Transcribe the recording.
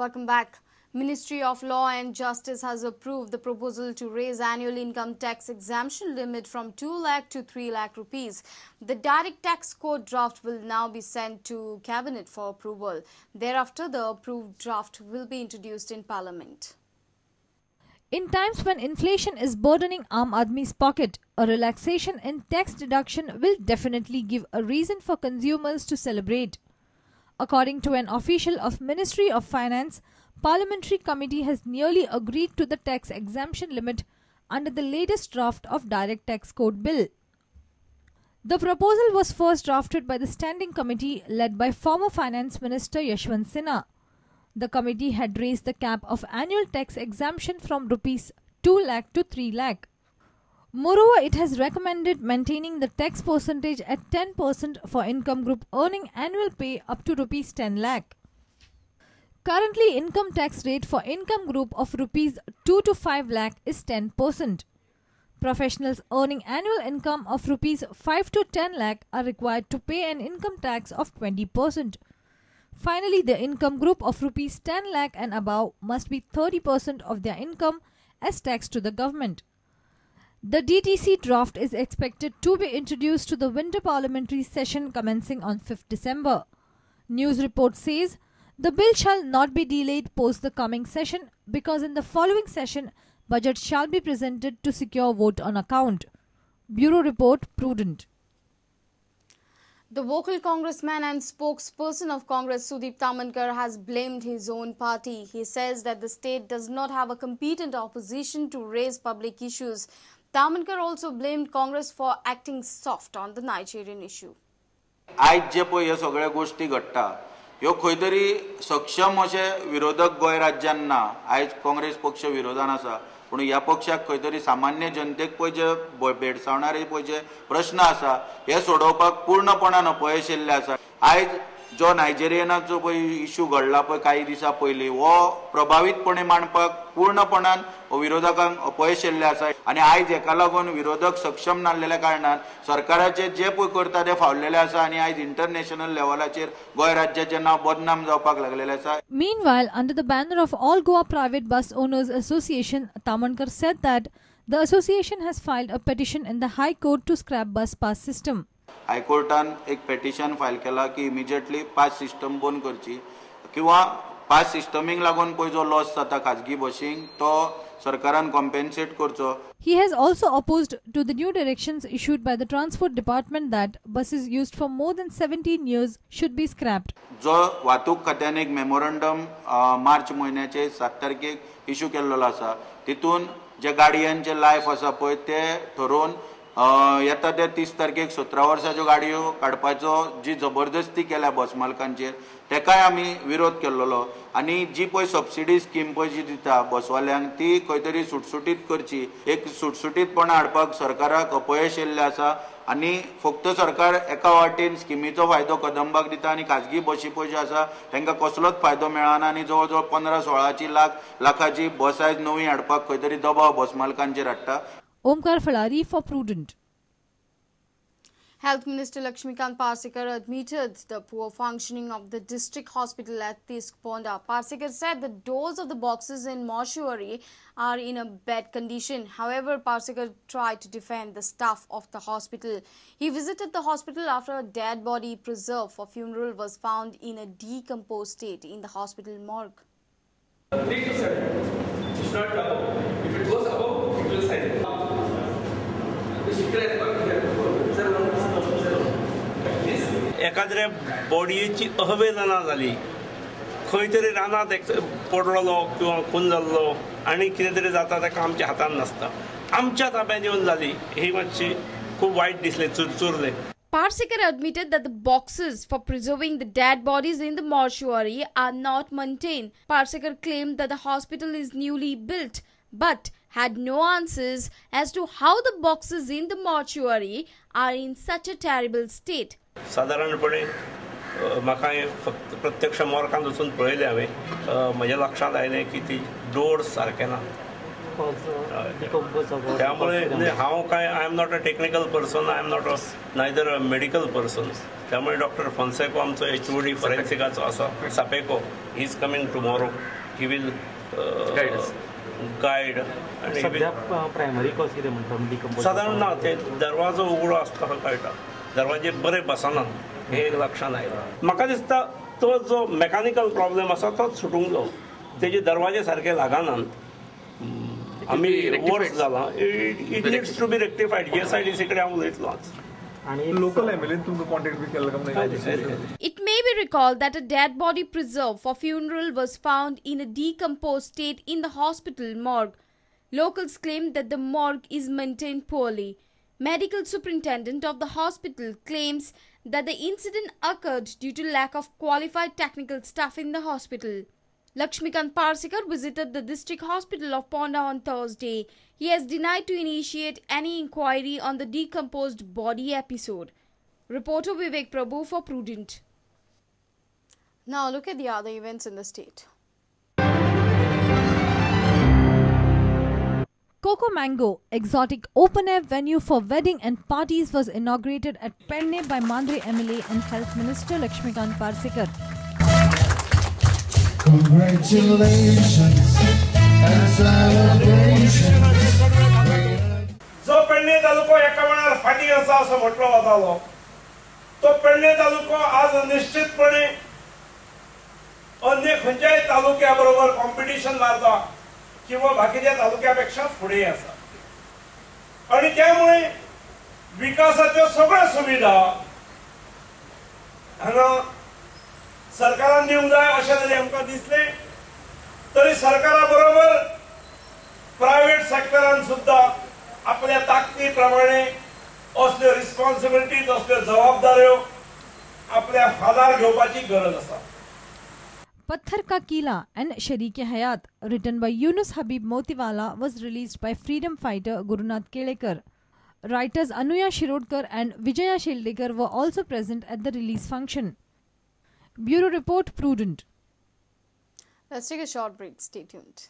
Welcome back. Ministry of Law and Justice has approved the proposal to raise annual income tax exemption limit from 2 lakh to 3 lakh rupees. The direct tax code draft will now be sent to Cabinet for approval. Thereafter, the approved draft will be introduced in Parliament. In times when inflation is burdening Aam Aadmi's pocket, a relaxation in tax deduction will definitely give a reason for consumers to celebrate. According to an official of Ministry of Finance, Parliamentary Committee has nearly agreed to the tax exemption limit under the latest draft of Direct Tax Code Bill. The proposal was first drafted by the Standing Committee led by former Finance Minister Yashwant Sinha. The committee had raised the cap of annual tax exemption from rupees 2 lakh to 3 lakh. Moreover, it has recommended maintaining the tax percentage at 10% for income group earning annual pay up to rupees 10 lakh. Currently, income tax rate for income group of rupees 2 to 5 lakh is 10%. Professionals earning annual income of rupees 5 to 10 lakh are required to pay an income tax of 20%. Finally, the income group of rupees 10 lakh and above must be 30% of their income as tax to the government. The DTC draft is expected to be introduced to the winter parliamentary session commencing on 5th December. News report says the bill shall not be delayed post the coming session because in the following session, budget shall be presented to secure vote on account. Bureau Report, Prudent. The vocal congressman and spokesperson of Congress, Sudeep Tamankar, has blamed his own party. He says that the state does not have a competent opposition to raise public issues. Tamankar also blamed Congress for acting soft on the Nigerian issue. आयज जे पळय ह्यो सगळ्यो गोष्टी घडटा ह्यो खंय तरी सक्षम अशे विरोधक गोंय राज्यान ना. आयज काँग्रेस पक्ष विरोधान आसा, पूण ह्या पक्षाक खंय तरी सामान्य जनतेक पळय जे भेडसावणारे पळय जे प्रश्न आसा हे सोडोवपाक पूर्णपणान अपयश येयल्लें आसा. आयज जो नायजेरियनाचो पळय इशू घडला पळय काही दिसां पयलीं, हो प्रभावीतपणे मांडपाक पूर्णपणान विरोधकांक अपयश येयल्लें आसा. आनी आयज हेका लागून विरोधक सक्षम नासलेल्या कारणान सरकाराचे जे पळय करता ते फावलेले आसा आनी आयज इंटरनॅशनल लेवलाचेर गोंय राज्याचें नांव बदनाम जावपाक लागलेलें आसा. Meanwhile, under the banner of All Goa Private Bus Owners Association, Tamankar said that the association has filed a petition in the High Court to scrap bus pass system. हायकोर्टान एक पेटिशन फायल केला की immediately pass system बंद करची किंवा pass सिस्टमीक लागून पळय जो loss जाता खाजगी बशींक तो सरकारान कॉम्पेन्सेट करचो. He has also opposed to the new directions issued by the Transport Department that buses used for more than 17 years should be scrapped. जो वाहतूक खात्यान एक मेमोरंडम मार्च म्हयन्याचे 7 तारखेक इशू केल्लो आसा, तितून जे गाडयांचे लायफ आसा पळय ते ठरोवन येता ते 30 तारखेक 17 वर्साच्यो गाडयो काडपाचो जी जबरदस्ती केल्या बस मालकांचेर तेकाय आमी विरोध केल्लो. आनी जी पळय सबसिडी स्कीम पळय जी दिता बसवाल्यांक ती खंय तरी सुटसुटीत करची, एक सुटसुटीतपणा हाडपाक सरकाराक अपयश येयल्लें आसा. आनी फक्त सरकार एका वाटेन स्किमीचो फायदो कदंबाक दिता आनी खाजगी बशी पळय ज्यो आसा तांकां कसलोच फायदो मेळना आनी जवळ जवळ 15-16 लाखाची बस आयज नवी हाडपाक खंय तरी दबाव बस मालकांचेर हाडटा. Omkar Falari for Prudent. Health Minister Lakshmikant Parsekar admitted the poor functioning of the district hospital at Tisk Ponda. Parsekar said the doors of the boxes in mortuary are in a bad condition. However, Parsekar tried to defend the staff of the hospital. He visited the hospital after a dead body preserved for funeral was found in a decomposed state in the hospital morgue. 3 to 7. It's not above. If it goes above, it will sign. एखाद्या बॉडयेची अहवेदना जाली, खंय तरी रानांत पडलेलो किंवा खून जाल्लो आनी कितें तरी जाता ताका आमच्या हातान नासता, आमच्या ताब्यात येवन जाली ही मातशी खूब वायट दिसलें, चुरचुरलें. Parsekar admitted that the boxes for preserving the dead bodies in the mortuary are not maintained. Parsekar claimed that the hospital is newly built but had no answers as to how the boxes in the mortuary are in such a terrible state. साधारणपणे म्हाका फक्त प्रत्यक्ष मोर्गांत वचून पळयलें हांवें, म्हज्या लक्षांत आयलें की ती डोर्स सारके ना. त्यामुळे हांव काय I am not a technical person, I am not a neither a medical person. त्यामुळे डॉक्टर फोन्सेको आमचो HOD फॉरेन्सिकाचो आसा, Sapeko, he is coming tomorrow, he will guide. आनी प्रायमरी कॉज कितें म्हणटा सादारण ना, ते दरवाजो उगडो आसता कळटा, दरवाजे बरे बसना हें एक लक्षांत आयलां. म्हाका दिसता तो जो मेकॅनिकल प्रॉब्लेम आसा तो सुटूंक जावो, तेजे दरवाजे सारके लागनात, आमी वर्स जालां, it needs to be rectified. GSIDC कडेन हांव उलयतलो आज. लोकल एमएलए तुमकां कॉन्टेक्ट बी केल्लो काय? It may be recalled that a dead body preserved for funeral was found in a decomposed state in the hospital morgue. Locals claim that the morgue is maintained poorly. Medical superintendent of the hospital claims that the incident occurred due to lack of qualified technical staff in the hospital. Lakshmikant Parsekar visited the district hospital of Ponda on Thursday. He has denied to initiate any inquiry on the decomposed body episode. Reporter Vivek Prabhu for Prudent. Now look at the other events in the state. Coco Mango, exotic open-air venue for wedding and parties, was inaugurated at Pernem by Mandre MLA and Health Minister Lakshmikant Parsekar. Congratulations and celebrations. जो पेडणे तालुको एका वेळार फाटीं आसा असो म्हटलो वतालो तो पेडणे तालुको आज निश्चितपणे अन्य खंयच्याय तालुक्या बरोबर कॉम्पिटिशन मारता किंवा बाकीच्या तालुक्यापेक्षा फुडें आसा आनी त्यामुळे विकासाच्यो सगळ्यो सुविधा हांगा सरकारान दिवंक जाय अशें जरी आमकां दिसलें तरी सरकारा बरोबर प्रायव्हेट सेक्टरान सुद्दां आपल्या ताकदी प्रमाणे असल्यो रिस्पॉन्सिबिलिटीज, असल्यो जबाबदाऱ्यो आपल्या फादार घेवपाची गरज आसा. Patthar Ka Kila and Sharik-e-Hayat, written by Yunus Habib Motiwala, was released by freedom fighter Gurunath Kelekar. Writers Anuya Shirodkar and Vijaya Sheldekar were also present at the release function. Bureau Report, Prudent. Let's take a short break. Stay tuned.